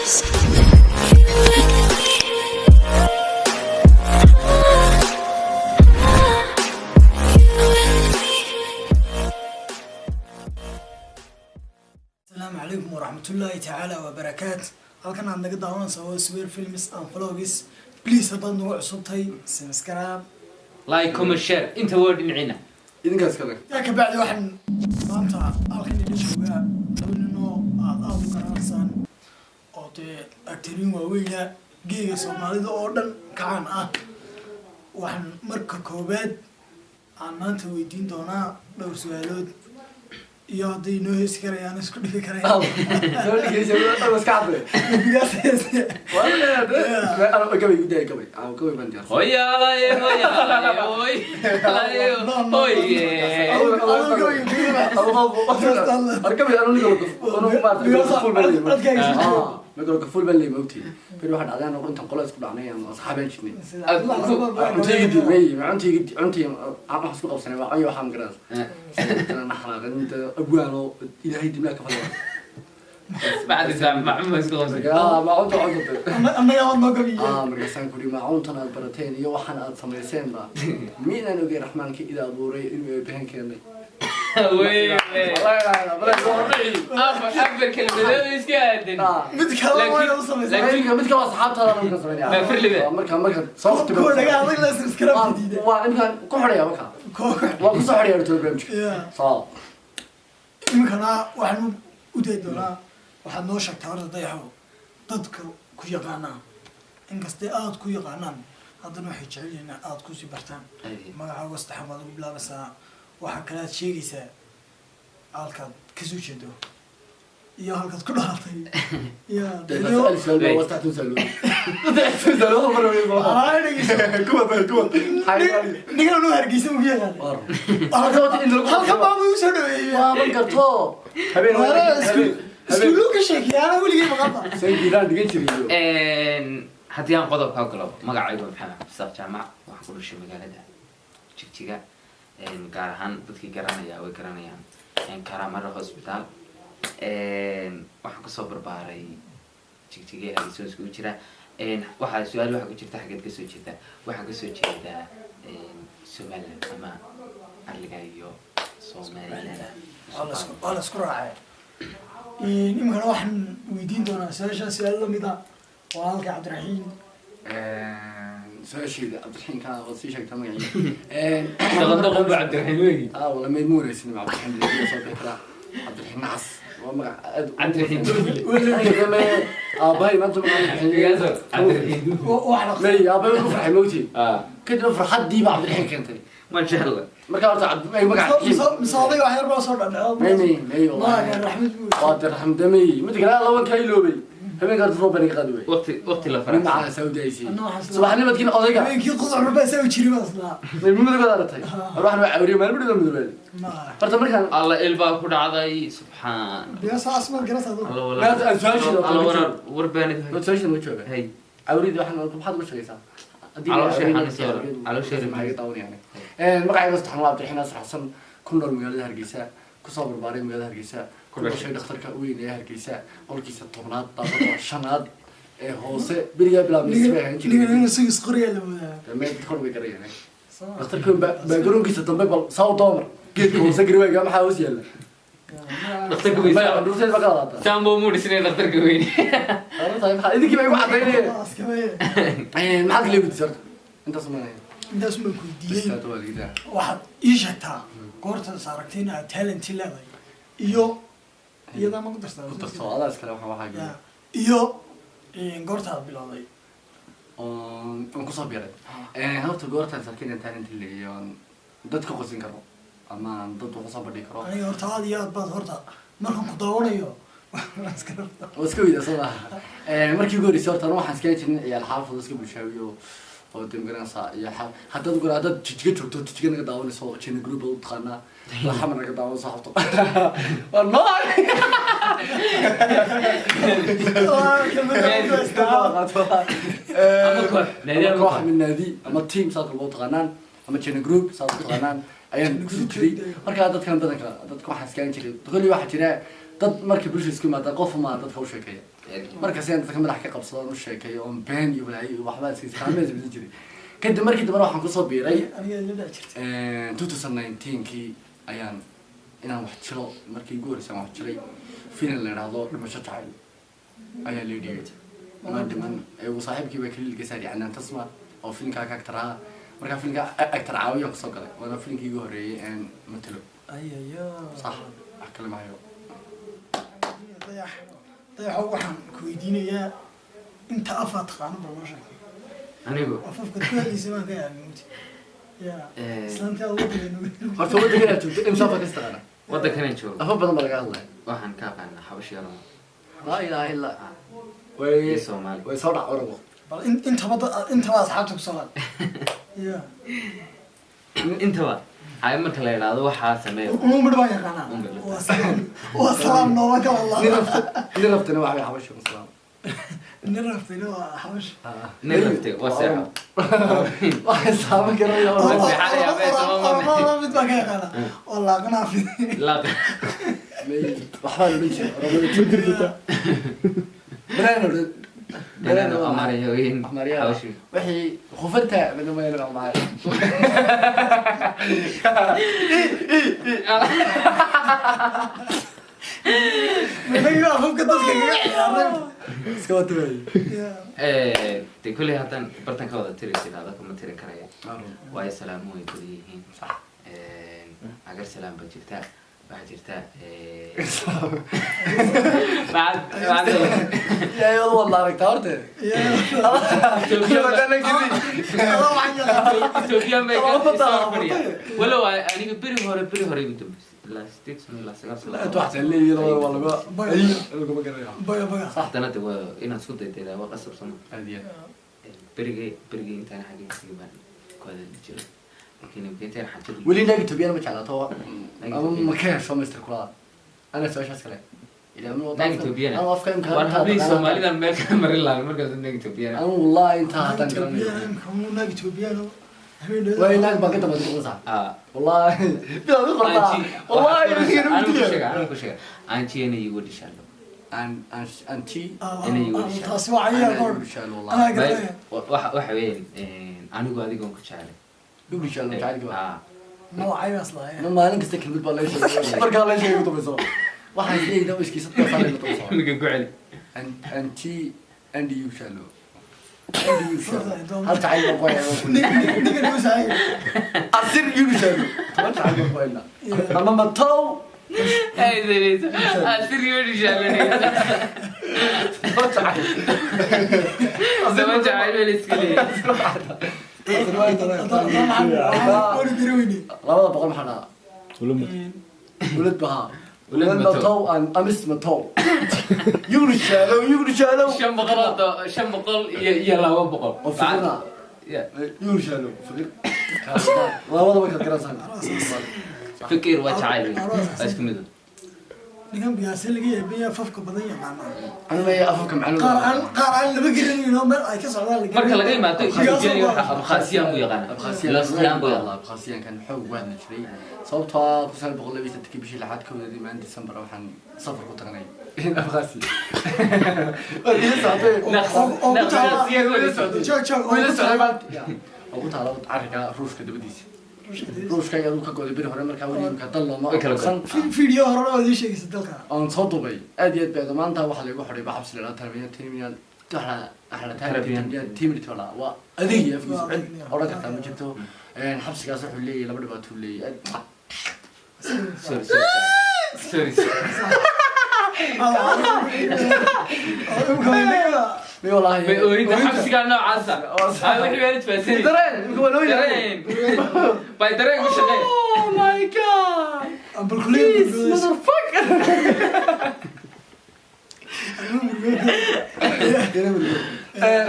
Just you and me. You and me. Asalaamu calaykum waraxmatullaahi tacaala wabarakaat. Halkan aad naga daawanaysaa waa Swear Films and Vlogs. Please, haddaad nagu cusubtay, subscribe, like, comment, share, inta waa dhinaciina. Idinkaas kale. Yaa ka bacdi, waxaan maanta halkan ila joogaa laba ninoo aad aada u garanaysaan oo dee actoriin waaweyna, geega Soomaalida oo dhan kacaan ah. Waxaan marka koowaad aan maanta weydiin doonaa dhowr su-aalood iyo hadday noo heesi karayaan, isku dhifi karayaan. Soo dhigaysa dhan iska cadde. Waa gabay gudahay, gabay aan gabay baan diyaarsan. Hoyaalay, hoyaalay, hoyaalay, hoye. Gabay anu niga fuul baan leeyahay, mikro fuul baan leeyahay. Maogtay beri waxaa dhacday anagu intaan qola isku dhacnay ama asxaabaan jirnay, cuntayga may cuntayga cuntay waxaan isku qabsanay waa cunyo, waxaa magaranaysa naxraaqinta abwaan oo Ilaahay dibnaa ka fadhiya. Bacdi macuma isku qabsay. Maacunta cunta. Annaga waad noo gabiye. Ah, markaasaan kuri maacuntan aad barateen iyo waxaan aad samayseenba miidaan ogey Raxmaanka ida abuuray inuu eebahan keenay. Wey, afar afar kelmadood iska aadan. Mid kale wayna u samaysaa. Mid kale asxaabtaada markaan sameynaya. Ma firlibe. Marka soo waqti Kuwa dhaga adag la subscribe diiday. Waa imkaan ku xidhaya marka. Kuwa ku waa kusoo xidhaya horta barnaamijka. Soo Iminkana waxaan u dayi doonaa, waxaad noo sheegtaa horta, Dayaxow, dadka ku yaqaanaa inkastay aada ku yaqaanaan, haddana waxay jecel yihiin in aada kusii bartaan. Magacaaga saddexaad baad ugu bilaabaysaa. Waxaa kale aad sheegaysaa halkaad kasoo jeedo iyo halkaad ku dhalatay iyo سأل سؤال وسعت سؤال سؤال kuwa kuwa. Ninkan uu Hargeysa ugu yaqaan, halkan baaba igu soo dhaweeyey. Waaban karto habeen. Iskuulu ka sheekeeya, ana weligay maqalba. Sayidaan dhigan jiriyo. Haddii aan qodobkaa galo, magacaygu waa Maxamed Cabdisaaq Jaamac. Waxaan ku dhashay magaalada Jigjiga, gaar ahaan dadkii garanaya way garanayaan Karamara Hospital. Waxaan kusoo barbaaray Jigjiga ee Hargeysa iskugu jira. Waxaa su-aal waxaa ku jirta, xaggeed kasoo jeeda? Waxaan kasoo jeedaa Somaliland ama arliga iyo Somaliland. Waa la isku raacay. Iminkana waxaan weydiin doonaa su-aashaa su-aal lamid ah walaalka Cabdiraxiim. Su-aasheeda Cabdiraxiim ka waad sii sheegtaa magaciisa. Daqan daqan bu Cabdiraxiim weegi. Ah, wala mayd ma wareysin Cabdiraxiim, soo bixi karaa Cabdiraxiim Nacas waa magac aad. Cabdiraxiim Dufle. Aabahay maanta Cabdiraxiim Dufle. Wax la may aabahay ku farxay mawti. Ah. Kadib farxaddii baa Cabdiraxiim keentay. Masha Allah. Marka horta ay magac Mise oday wax yar baa soo dhadhaco. May may may. Maaga raxmad buu. Waa dirxamdamay mid kale laban ka iloobay habeenka horta roob baan iga qaadi waayey. Waqti waqti la nin faraxsan. macaa Saudi ay siiyey. Anna waxaan subaxnimadkiina odayga habeenkii quduc rubaa saa u jiri baa islaa. Midmadooda aragtay waxaan waa cawriye maalin midhow madoobaadi. Ma horta markaan Alla, ilbaa ku dhacday, subxaan. Biyo saas ma garata. Alla. Maanta aan su'aasheeda Alla ma warar joogo. War baanid. Horta su'aasheeda ma jooga. Hay. Cawriyada waxaan maxaad uga sheegaysaa? Haddii Caloosha cawriyada xanuunsan, caloosha maxay iga daawanayaan? Magacayga saddexan waa Cabdiraxiin Nasir Xasan, ku nool magaalada Hargeysa, kusoo barbaaray magaalada Hargeysa, ku dhashay dhakhtarka weyn ee Hargeysa, qolkiisa 10aad, daaqada shanaad ee hoose, berigaa bilaabmay bay ahaan Ninkan jiray. inuu isagu isqoriyaa la moodaa. Meel dadka way garayaan dhakhtarka weyn baa garoonkiisa dambe, bal saa u doomar geedka hoose gariwaaga maxaa hoos yaalla? Dhakhtarka weyn. Maya cundurteed ba ka wadaata. Saan buu muudhisnay dhakhtarka weyn. Tahay maxaa idinkii baa igu cadaynaya? Maxaad kala gudisay horta intaas maanaya? Intaas baan ku weydiiyey. Waxaad ii sheegtaa goortaad aragtay in aad talent leedahay iyo iyadaa ma ku darsaa? Ku darso adaa iskale waxaa Ya. Iyo goorta aad bilowday. Oon kusoo biiray horta goortaan sarkin intaan talent leeyahay oon dad ka qosin karo ama aan dad wax usoo bandhigi karo. Aniga horta aad iyo aad baad horta markaan ku daawanayo waan iska rabtaa. Oo iska weydaa soo maaha. Markii ugu horreysay horta anu waxaan iskaga jirin ciyaal xaafad iska bulshaawiyo oo de magaranaysaa ciyaal xaafad. Haddaad gora haddaad Jijiga joogto, Jijiga naga daawanayso, Jina Group baad u taqaanaa, Xamar naga daawanayso xafto waa nooc. Waa kelmadda ugu haystaa. Ama koox, naadi ama ama koox koox. ama naadi ama team saad walba u taqaanaan, ama Jina Group saad u taqaanaan ayaan kusoo jiray. Markaa dadkan badanka dadka waxaan iskagan jiray kolli waxaa jira dad markay bulsha isku yimaadaan qof ma dadka u sheekeeya. Markaas ayaan dadka madax ka qabsado oon u sheekeeyo oon been iyo balaayo iyo waxbaa iska iskaameen samaysan jiray. Kadib markii dambena waxaan kusoo biiray Aniga la dhac jirtay. 2019kii ayaan inaan wax jiro. Markii ugu horreysay aan wax jiray, filim la idhaahdo Dhimasho Jacayl ayaa lii dhigay. Ma dhiman, uu saaxiibkii baa kaliil gasaari Canaan Tasma oo filimkaa ka actor ahaa. Markaa filimka actor caawiyaan kusoo galay, waana filimkii ugu horreeyay aan matalo. Ayayo. Sax, wax kale ma hayo. Dayax, Dayaxo, waxaan ku weydiinayaa inta afaad taqaano bal noo sheeg. Anigu? Afafka ku hadlaysa baan ka yaabay mugti ya islaantaa waddanka. Horta waddanka inaad joogto imsa afa kas taqaana? Waddankanaan joogo. Afa badan baa laga hadlaya. Waxaan ka aqaanaa Xabashi, Oromo. Laa ilaaha illaa way iyo Soomaali. Way soo dhac Oromo. Bal intaba intaba asxaabta ku salaad ya. Intaba hay marka la idhaahdo waxaa sameeya. Unu midh baan yaqaanaa. Un midh. Waa salaam, waa salaam noola ka wallah. Nin raftana waxa way Xabashi ku salaam. Nin raftayna waa Xabash. Nin raftay waa seexo. Waxay saaban garanaya Oromo. Oromada mid baan ka yaqaanaa oo laaqnaafi. Waxbaa la odhan jiray Oromada jirta banaan odhan. Banaan Amariyoyin. Amariya. Xabashi. Wixii khufanta madamayn maxay. Inagii afafka dadka kaga ciyaaray. Iska watabay. Ya. Dee kolley haddaan bartan ka wada tiri tidhaahdo kama tirin karaya, waayo salaamu way badan yihiin. Sax. Agar salaam baa jirta, waxaa jirta maxaad Yaa wad la aragtaa horte. Ya. Adaa waxaan yaqaanaa. Ethoobiyan bay Lama ka bataa, soo fadhiya. Walow aniga beri hore, beri hore igu dambeysay, ilaa 8 sano, ilaa 9 sano. Inta wax leeyihiin labada waa laga ay laguma garanaya. Baga baga. Haddana de waa inaad isku daydayaa, waa qasab sama. Aad iyo aad. Berigay berigay intaan xagga tegay baan ku hadali jiray, laakiin imika intaan xajada. Weli naag Ethoobiyan ma jeclaato ama ma ka hesho mister kulada? Ana su-aashaas kale ilaa ma Naag Ethoobiyan anu afka imka war hablihii Soomaalidan meel ka marin lahaa markaas naag Ethoobiyan. Anu wallahi intaa haddaan garanayo. Ethoobiyan naag Ethoobiyan habeen. Waa naag baa ka dambaysa kuqasa. Ah. Wallahi bilaad u qortaa wallahi. Anu ku sheega, anu ku sheega, anjiyana igu dhishalo. An an anti. Inay igu dhashaan. Taasi waa cayaar Ana kor. igu dhashaan wallahi. Anaa garanaya. Waxa weeyaan anigu adigoon ku jeclay. Igu dhashaan jacaylka baa. Ah. Magacay baas lahayn. Ma maalin kasta kelmad baa laga sheegay, markaa laga sheegay ugu dambayso waxaan isleeyahay iskiisad baa saaray ugu dambayso. Imika ku celi. Anti anti you shallow anti you shallow hal jacayl baan ku hayaa. Ninka nagu saayay. Asir you shallow 10 jacayl baan ku haynaa ama matow. Asir igu dhishalo. 10 jacayl. 10 jacayl baa la iska leeyahay. Wani garaweyne. 200 maxaa dhahaa? Ulad bahaa. Ulad ulad matow. Matow aan amis matow yugri shallow yugri shallow. 500 oo 500 iyo 200. Oo fikrada. Yeah. Yugri shallow fikir labadaba kaad garanaysaa. Fikir waa jacayl wey. Waa isku mid un. Ninkan biyaase laga yaabaya afafka badan yaqaanaa. Anuma afafka macluum. Qaar aan lama garanayn oo meel ay ka socdaan la Marka laga yimaado Qiyaas Ethoobiyan waa- waxa Abkhasiyan buu yaqaanaa, Losliyan buu yaqaanaa. Abkhasiyankan xoog u hadli jiray, sababtoo ah 1982-kii bishii lixaad kowdeedii maalin December waxaan safar ku tagnay Abkhasi. Waa ila socotay. Oo ku taala- Naqsiyan waa la socday. Joog joog. Waa ila socday maalinta oo ku taala carriga Ruushka dabadiisa. Ruushka ayaa ka goday beri hore, markaa weli imka dal looma Way kala aqoonsan. Video horena waad ii sheegaysa dalka. Oon soo dubay aad iyo aad baa maanta waxaa laygu xidhay ba xabsi la tarbiya terminal waxa la Tarabiyan. terminal wala waa adeeg iyo afkiisa Waa cid adeeg, odhan kartaa ma jirto. Xabsigaas wuxuu leeyahay laba dhibaato uu leeyahay. Sorry, sorry, sorry, sorry. May wallaahi. Bay ooyinta xabsigaa noocaasa. Ay, wixii baan isfahansanay. Dareen imika waa loo yahay. Dareen. Bay dareen ku shaqeey. Oh my God, Please. please, motherfucker.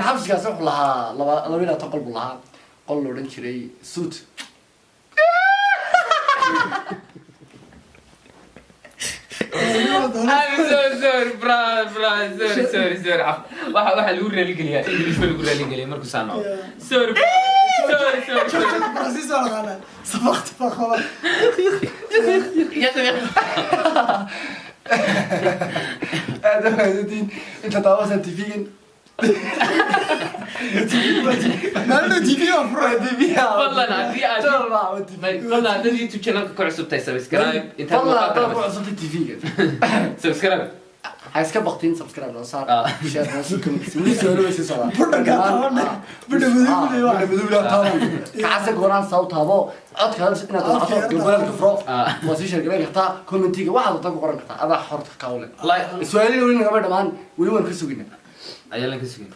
Xabsigaas wuxuu lahaa laba 22 qol buu lahaa, qol la odhan jiray suit. I'm so sorry, brother, brother, sorry, sorry, sorry. Waxa lagu raaligeliyaa English baa lagu raaligeliyaa markuu saa noqdo. Sorry, brother, sorry, sorry, sorry. Faransiis waa naqaanaa. Sabaqta baa qaba. Aad mahadsantiin inta daawasan TV-gan. Maalin TV waa furay. Fadlan haddii aad fadlan haddaad YouTube channelka ku cusubtahay, subscribe intaad Fadlan haddaad ku muuqaalka cusubtay TV-gan, subscribe. Ha iska baktiin, subscribe noo saar, Ah. share noo sii, comment weli su'aalo way sii socdaan. Budhankaa taabanay. Budha madow leh waa. Budha madow leh taaban. Kacasa gooraan saw taabo codka inaad Codka codka gobaalka furo. Ah. Waa sii share gareyn kartaa, commentiga waxaad doontaa ku qoran kartaa, adaa xorta kawle. Like Su'aalihii weli nagama dhamaan, weli waan ka suginaa. Ayaa lan ka sugin.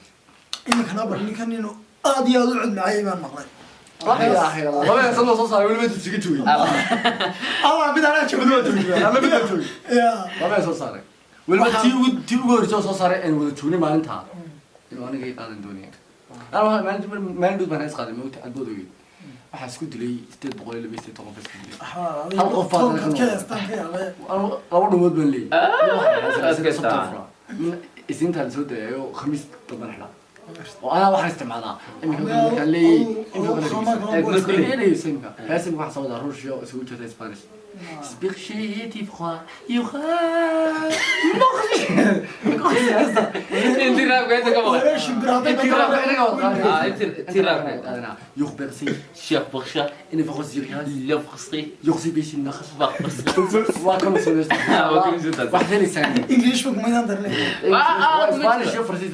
Iminkana bar ninkan inuu aad iyo aad u cod macayay baan maqlay. La ilaaha illa Allah. Laba heesood loo soo saaray, weli ma jiga joogin. Allah mid anaa Mid waa joogo. joogin, alla mid waa joogin. Ya. Laba heesood saaray weliba. Tii ugu horreysay oo soo saaray aan wada joognay maalintaa inuu aniga ii qaadan doonaya. Ana waxaa maalin dhow baan hees qaaday, moogta albood ogeyd. Waxaa isku dilay 882 qof isku dilay. Hal qof baa Toonkaad ka heestaan ka yaabay. Anu laba dhumood baan leeyahay. Iska isticmaal. Isniintaa la soo dayayo, khamiis damban xidhaa oo anaa waxaan isticmaalaa iminka markaan leeyahay imika imika hees imika waxaan soo wadaa Ruushyo isugu jirta Spanish. Sbirshiti froid, yuha. Intii raabka inta ka maqan. Wareer shimbir hadday Intii raabka. Ah, intii raabka. يخبرسي. Sheekh Baksha. إن فخص يرياس. La faqsi. يخزي بيش النخس. Baqsi. واكم سويست. Waa kuma soo. واحد ثاني سنة. English ba kumaydaan darnay. Spanish iyo Faransiis.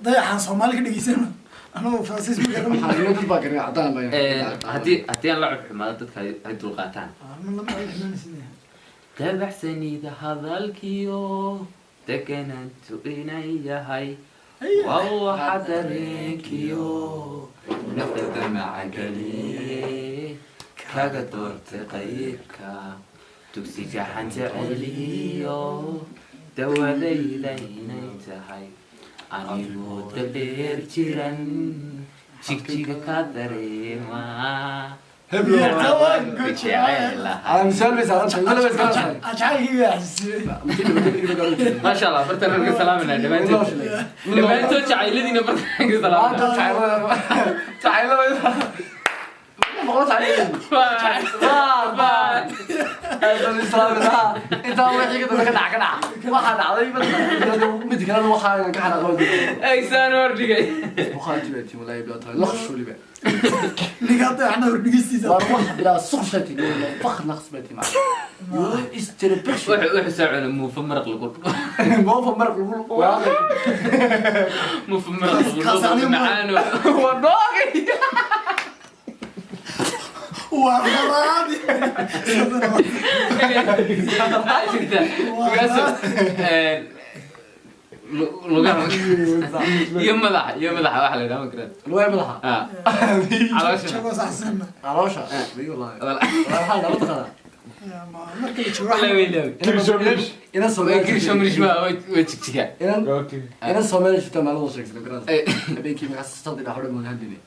Dayaxaan Soomaali ka dhegeysano, anuu Faransiis ma garan. Waxaa dad baa garanay cadaan baa. Haddii aan la codxumaado, dadka ay dulqaataan. Ma lama codxumaanaysid. Dabacsanida hadalkiyo deganantu inan yahay waa waxa dareenkiyo nafta damacageliye kaga doortay qaybka dugsi gaxan jeceliyo dawadayda inay tahay anigoo dabeer jiran Jigjiga ka dareema ku jecelahay. Jacaylkii baa xasuusiyey. Maasha Allah, bartan ka salaaminaa dhammaantood, dhammaantood jacayladiina bartan ka salaaminaa. Bye bye. Intaa wixii ka dambe ka dhac ka dhac waxaa dhacday mid kalena waxaa ka xanaaqo. Eysaan hordhigay. Bukhaati baa tii walaahi bilaa tahay laqsh waliba. Ninka dayaxna hordhigistiisa. War wax bilaa suqshati fakh naqs baa tii macna yoo istiri bish. Wuxuu soo cunay muufo maraq lagu Moofa maraq lagu muufo maraq lagu Kaas anigu macaano. Waa noogay. Waa qaraadi. Maxaa jirta markaasu lugaha iyo madaxa waxa la yidhaha ma garan. Lugaha madaxa. Ah, caloosha. Jagoo saxsanna. Caloosha bay wallahi waxaa lama taqaanaa. Marka la joogo. La weylaawi. Inan Way kirsho mirish ma way Jigjiga. Inan Soomaali jirta maalin wada sheegsan garanaysa. Habeenkii markaas shantii dhaxo dhan waan hadlinay,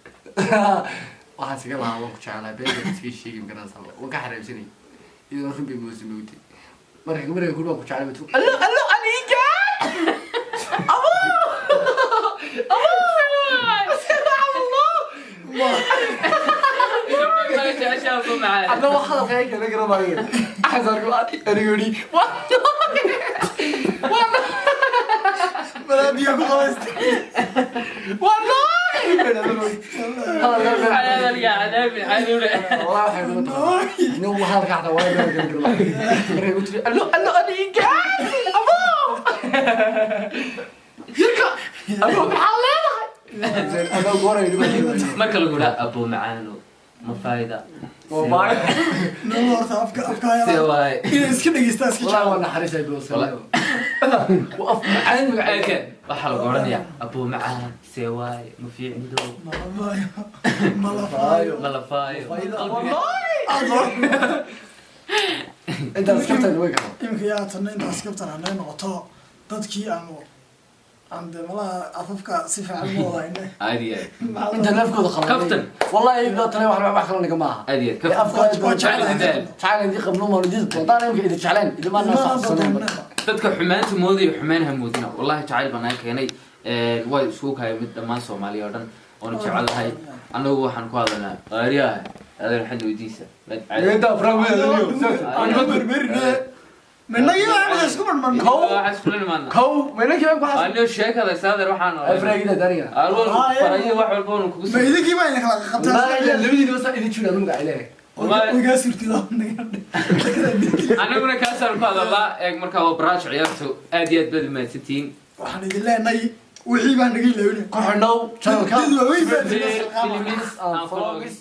waxaan iskaga lahaa waan ku jeclahay, been baan iskaga sheegi magaranaysa, waan ka xareebsanay iyadoo run bay moosi mawti. Marka kuri waan ku jeclay batu allo allo aniga abo abo. Jeceshaa ku macaan. Hadda wax hadalka ay kala garanayo axasarku aniga yidhi waa Balaa biyo ku qabaystay. Waa noogay. Hadalka cadaabin caduule. والله waxay nagu tahay nin hadalka xataa waa been kala garanayo markay ku tiri allo allo aniga abo yirka abo maxaa leedahay abo goray. Marka lagu dhaha abo macaano ma faayda. Nolol horta afka see ayaa waay. Inay iska dhegeystaa iska والله jecel. waa naxariis ay bilowsan waa af macaan magacay. Eke, waxaa lagu odhanayaa abo macaan see waay, ma fiicnido. Malafaayo. Malafaayo. Ma lafaayo. Intaas kaftan way karo. Iminka yaa tanna intaas kabtan hanay noqoto dadkii aanu aan dee malaha afafka si fiican ma wadayne. Aad iyo aad. Inta neefkooda qaldan. Kaftan. والله يبدا tani wax kale naga maaha. Aad iyo aad kaftan. Waa jeclahay. Jacayl idin qabno ma idin doontaan imika idin jecleen idin ma naasaxsaneen. Dadka xumaanta moodaya xumaan ha moodina, wallahi jacayl baan naga keenay. Way isugu kahay mid dhammaan Soomaaliya oo dhan oonu jecelahay. Annagu waxaan ku hadlanaa qaariyaha. Adeer, waxaad weydiisaa. Inta afraad weyn Aan berberine minagii baa isku marmarno. Kow. Waxaan iskula nimaadnaa. Kow meelankii baan ku xas Anio sheekada saadeer waxaan afraagida daniga. Arwal farayo wax walba uu kugu Ma idinkii baa idin kala qabtaa? Labadiina bas idin jira aniga ilaahay. Ogaa surtida. Anaguna kaasaan ku hadalnaa. Eeg, markaa waa barnaamij ciyaartu. Aad iyo aad baad umahadsantihiin. Waxaan idin leenahay wixii baa naga ilaawin Ku xidhnow channelka dad waaweyn baa Films and vlogs.